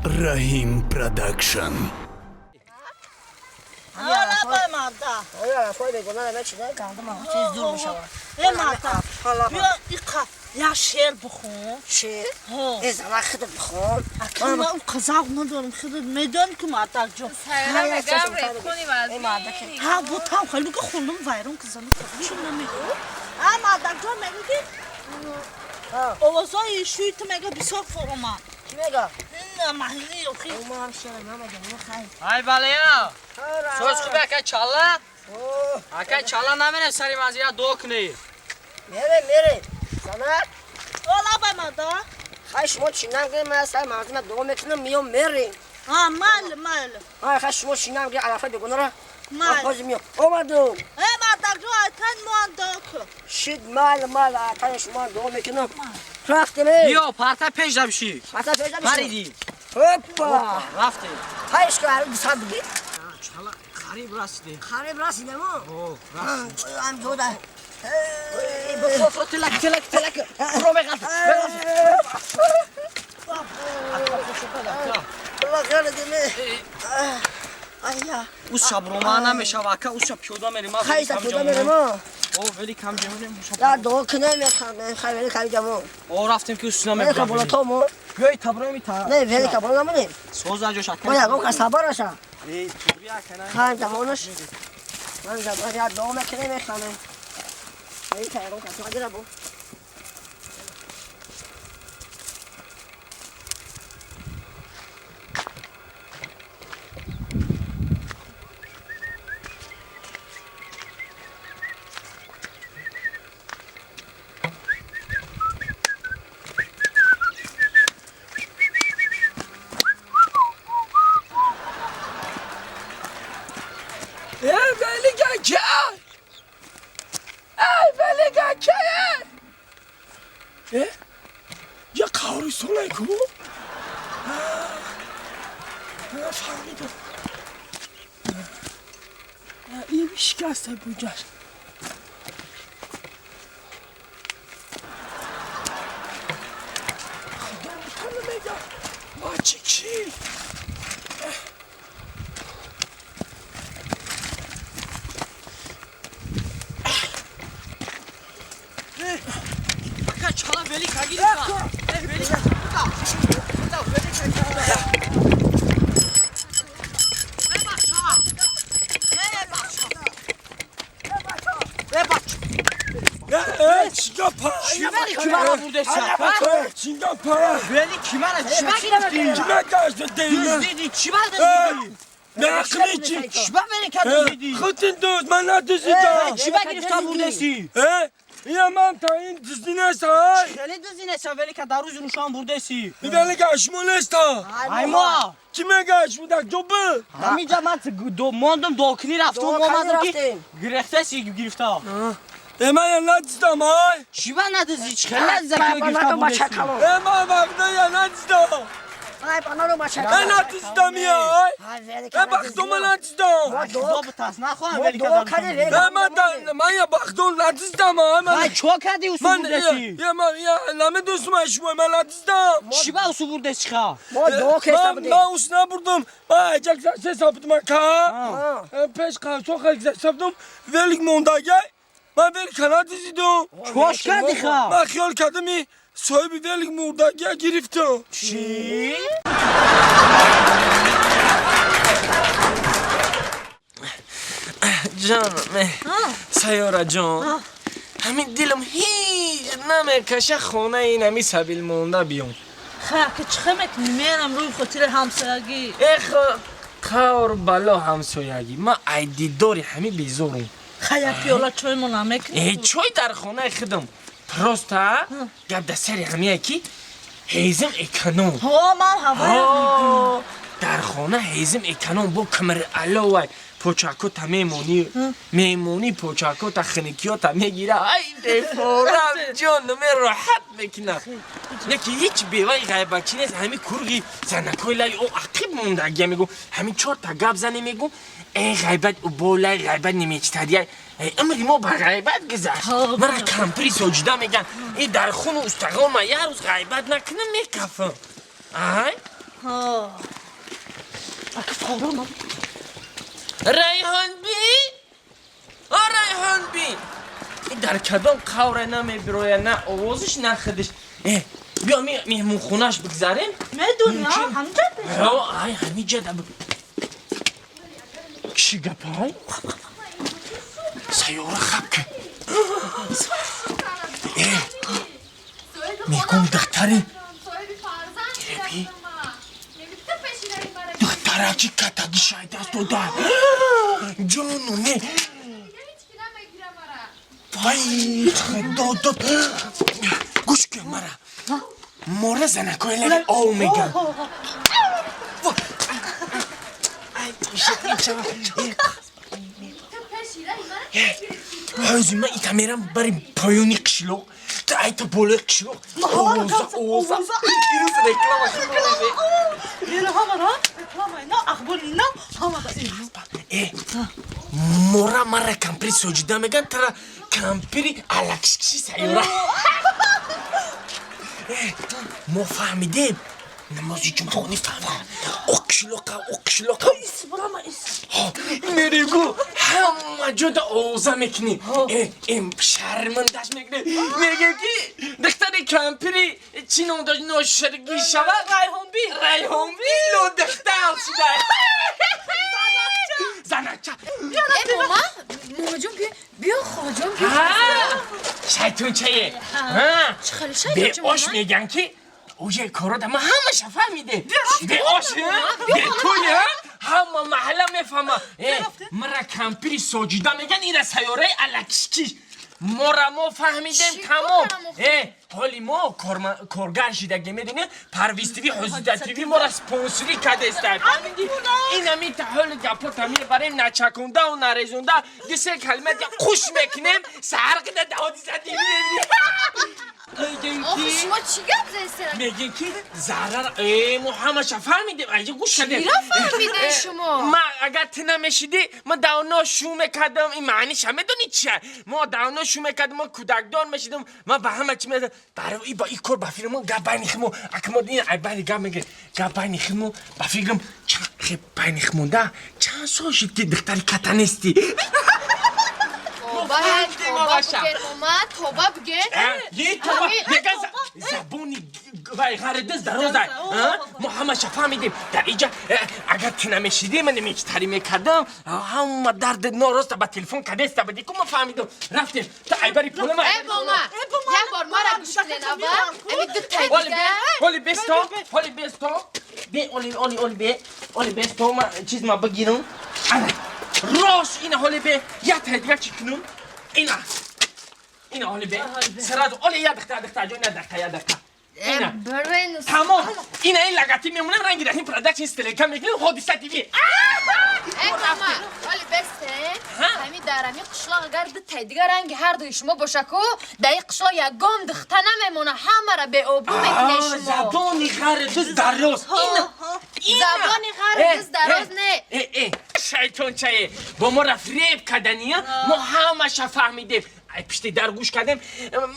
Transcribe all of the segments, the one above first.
Раҳим Продакшн. Я шеър бихон. Шеър? Э, зана, худат бихон. Ман у қазақ надорам, худат медонӣ ку, мардакҷон. Ҳа, бо там хеле бука хондам, вайрон ки зану чӣ намегӯ. А мардакҷон мегӯ, ки овозҳои шӯи ту мега бисёр форомад. Чӣ мега? Маҳини охи. Ман шеър намедонам, хай. Ай, балея. Соз хуби, ака чала? Ака чала, намерем сари манзила дуо кунӣ? Мерем, мерем. Занак. Ола, мада. Хай, шумо чӣ намгӯем, ман сари манзила дуо мекунам, миём, мерем. А, майли, майли. Ай, хай, шумо чӣ намгӯем, алафа бегунара. Майли. Ҳозир миём. Омадум. Э, мардакҷон, айтан моан дуо кун. Шид, майли, майли, айтани шумо дуо мекунам. Рафтем, эй. Биё, парта пеш дабишӣ. Парта пеш дабишӣ. Париди. Опа! Рафтем. Хай, ишко, ҳар дусад бигир. Чала қариб расидем. Қариб расидем, о? О, Ам дода. Телак, телак, телак. Про меғалт. Ус шаб рома намешава, ака, ус шаб пиёда мерем. Хай, пиёда мерем, о. О, вели кам ҷамонем. Я дуо кунем, хай, вели кам ҷамон. О, рафтем ки ус намебурем. Вели боло то мо. Биёй, таброми та. Не, вели ка боло намонем. Соз аҷош, ака. Оя, гон кас сабараша. Эй, тури, ака, на. Хай, ҷамонаш. Ман ҷамон я дуо мекунем, механем. Вели ка гон кас магира бу. Я қавристонай ку? Фаҳмидам. Ин шикаста буҷаш. Худо мутана мега. Бачи ки? Ака, чала вели кагирифта. Э, вели ка. Бута, вели кагирифта. Э, бача. Э, бача. Э, бача. Э, чига пара? Вели кимара бурдеси? Чига пара? Вели кимара чиба гирифтӣ? Кима гашта дейна? Дуздидӣ, чиба дуздидӣ? Нақли чи? Чиба вели ка дуздидӣ? Худин дуз, ман надуздидам. Чиба гирифта бурдеси? Э, ина ман та ин дуздӣ неста, ай. Хеле дуздӣ неста, вели ка дар рӯзи рӯшан бурдеси. Вели ка шумо неста. Ай мо. Ки мега шумо дар ҷо бу? Ҳаминҷа ман мондум, докунӣ рафтум, омадам, ки гирехтеси гирифта. Э, ман я надиздам, ай. Чиба надуздӣ? Чӣ хеле надизда ки гирифта бурдеси? Э, ман вақта я надиздам. Ай, панаро бача. Э, надиздам я, ай. Э, бахто ман надиздам. Худо бутас, нахоҳам вели ка дар. Э, ман ман я бахто надиздам, ай. Ман чо кардӣ, усу бурдеси? Я ман я намедонистам шумо, ман надиздам. Чиба усу бурдеси ха? Мо дуо кеста будем. Ман ус набурдум. Ман аҷак се сабдум, ака. Пеш қавсо хел сабдум, велик мондагай. Ман велик надиздидум. Чош кардӣ ха? Ман хиёл кардам, соҳиби велик мурдагия гирифтам. Чӣ? Ҷонам, Сайёра ҷон, ҳамин дилам ҳеҷ намекаша хонаи ин ҳами сабил монда биём. Хай, ки чӣ мекунӣ, мерам рӯи хотири ҳамсоягӣ. Эх, қавр бало ҳамсоягӣ, ман ай дидори ҳами безорум. Хай, як пиёла чоймо намекунӣ? Э, чой дар хонаи худам. Просто гап дар сари ҳамие ки ҳезим эконом. Ҳо, ман ҳавоя. Дар хона ҳезим эконом бо камари аловай, почакота мемонӣ, мемонӣ, почакота хиникиёта мегира. Ай, бефорам, ҷонаме роҳат мекунам. Яки ҳеҷ беваи ғайбатчӣ нест. Ҳами курғи занакои лаи о ақиб мондагия мегӯ, ҳами чорта гап зане, мегӯ, э, ғайбат болай, ғайбат немечтадия. Умри мо ба ғайбат гузашт. Мара кампири Соҷида меган. Э, дар хуну устағон ма як рӯз ғайбат накунам, мекафам. Ай. Хором. Райҳон би? О, Райҳон би! Дар кадом қавре намебироя, на овозиш, на худиш. Э, биё меҳмонхонаш бигзарем. Медонӣ, ҳамҷа? Ай, ҳамиҷа да. Чӣ гапай? Сайёра хаб ки. Э, мегум духтари. Еби. Духтарачи катаги шайдаст дода. Ҷону не. Вай, худо дод. Гӯш кун мара. Мора занакои лаби ов меган. Ҳозир ман ита мерам бари поёни қишлоқ, та айта болои қишлоқ. Овоза, овоза. Ирӯз реклама хӯрдем. Ҳамара реклама ина, ахбори ина, ҳамада. Э, мора мара кампири Соҷида меган, тара кампири алакшкиши сайёра. Э, мо фаҳмидем. Намози ҷумъахонӣ фаҳмидем. О қишлоқа, о қишлоқа. Мерегу, ҳама ҷода овоза мекунӣ. Э, э, шармандаш мекунӣ. Мегӯ ки духтари кампири чӣ ном дошт ношаргӣ шавад? Райҳонби. Райҳонби лодухтар шуда. Занача. Э, мама, мамаҷон, биё, холаҷон, биё. Шайтончае. Чӣ хеле шайтонча? Беош меган ки уже корода ма ҳамаша фаҳмидем. Беош, бетуй, ҳама маҳалла мефаҳма. Э, мара кампири Соҷида меган, ира сайёраи алакишкиш. Мора мо фаҳмидем тамом. Э, ҳоли мо коргар шидаги медонӣ, Парвиз ТВ, Ҳозида ТВ мора спонсорӣ кардеста. Фаҳмидӣ? Инами та ҳоли гапота мебарем, начакондау нарезонда, ду-се калима дига қуш мекунем, саҳар қида да Ҳодиса ТВ мебинем. Охи, шумо чӣ гап задед? Мегӯем ки зарар, э, мо ҳамаша фаҳмидем, айҷа гӯш кардем. Чиро фаҳмидем шумо? Ма агар ту намешидӣ, ма давно шу мекардам, ин маъниша медонӣ чия? Мо давно шу мекардам, мо кӯдакдор мешидам, ма ба ҳама чӣ медодам. Барои ба ин кор ба фикрам, мо гап байни худмо, ака мо ин ай байни гап мегирем, гап байни худмо, ба фикрам, чанд хеб байни худмонда, чанд сол шуд ки духтари ката нестӣ? Тоба, тоба бигер, мама, тоба бигер. Е, тоба, меган забони вай ғаридиз дарозай. Мо ҳамаша фаҳмидем. Дар иҷа агар ту намешидӣ, ман мечтарӣ мекардам, ҳама дарди нороста ба телефон кадеста будӣ, ку ма фаҳмидам. Рафтем, ту айбари пула ма. Э, мама, як бор мара гӯш кунед аввал. Ами ду тай дига. Оли бесто, оли бесто. Бе, оли, оли, оли, бе. Оли бесто, ма чиз ма бигирам. Ана, рост ина ҳоли бе, як тай дига чӣ кунам? Ина. Ина ҳоли бе. Сразу, оли як дақиқа, дақиқа, ҷо, ина дақиқа, як дақиқа. Ина. Тамом. Ина ин лагати мемонем, ранги Раҳим продакшн стрелка мекунем, Ҳодиса ТВ. Э, мама, оли бесте. Ҳами дар ҳами қишлоқ агар ду тай дига ранги ҳар дуи шумо боша ку, дар ин қишлоқ ягон духта намемона, ҳамаро беобрӯ мекунед шумо. Забони ғари дуз дароз. Ина. Забони ғари дуз дароз не. Э, э, шайтончае. Бо мо фиреб кардания, мо ҳамаша фаҳмидем. Ай пишти дар гӯш кардем.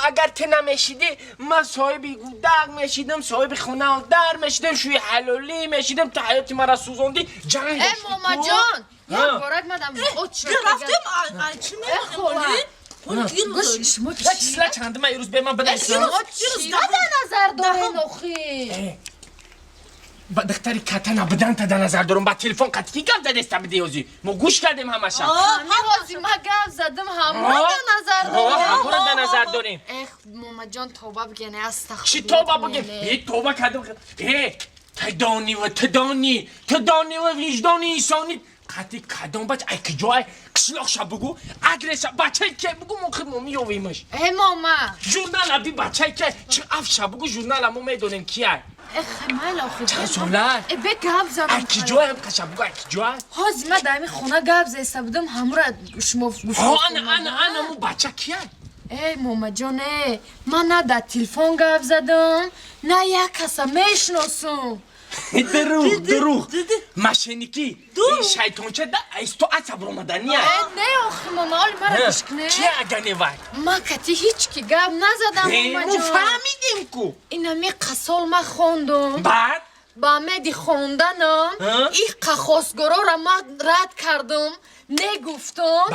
Агар ту намешидӣ, ман соҳиби гудак мешидам, соҳиби хонаву дар мешидам, шӯи ҳалолӣ мешидам, ту ҳаёти маро сӯзондӣ, ҷанг Э, мамаҷон, як борак мадам от шуд. Рафтем, ай чӣ мегӯем? Гӯш, шумо Як числа чандма ирӯз бе ман бинависам? Шумо чиро дар назар дорен охи? Ба духтари ката набуданта дар назар дорам, ба телефон қатъи гап задеста бидӣ ҳозир. Мо гӯш кардем ҳамаша. Ҳозир ма гап задам, ҳамаро дар назар дорем. Ҳамаро дар назар дорем. Эх, мамаҷон, тоба бигене, астағфируллоҳ. Чӣ тоба бигем? Э, тоба кардам. Э, ту донӣ ва ту донӣ, ту донӣ ва виҷдони инсонӣ. Қатъи кадом бач, ай куҷо ай? Қишлоқша бугӯ, адреса, бачаи ке бугӯ, мо худ мо меёвемаш. Э, мама. Журнала би бачаи ке, чӣ афша бугӯ, журнала мо медонем ки ай. Эх, майла охи. Чанд сола? Э, бе гап задам. Ай куҷоям қаша бугӯ, ай куҷоай? Ҳозир ман дар ҳамин хона гап заиста будам, ҳамура шумо гуфт. Ҳо, ана, ана, ана, мо бача ки ай? Э, мамаҷон, э, ман на дар телефон гап задам, на як каса мешиносам. Дурӯғ, дурӯғ. Мошенникӣ. Ин шайтонча да айсто асаб ромадания. Э, не охи, мама, оли мара гӯш кунед. Чи агане вай? Ман кати ҳеҷ ки гап назадам, Э, мо мамаҷон. фаҳмидем ку. Инами қасол ман хондум. Баъд? Ба меди хонданам их қахосгорора ман рад кардам, негуфтам.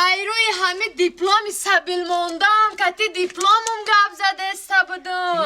Айрӯи ҳами дипломи сабил мондам, кати дипломум гап задаста будам.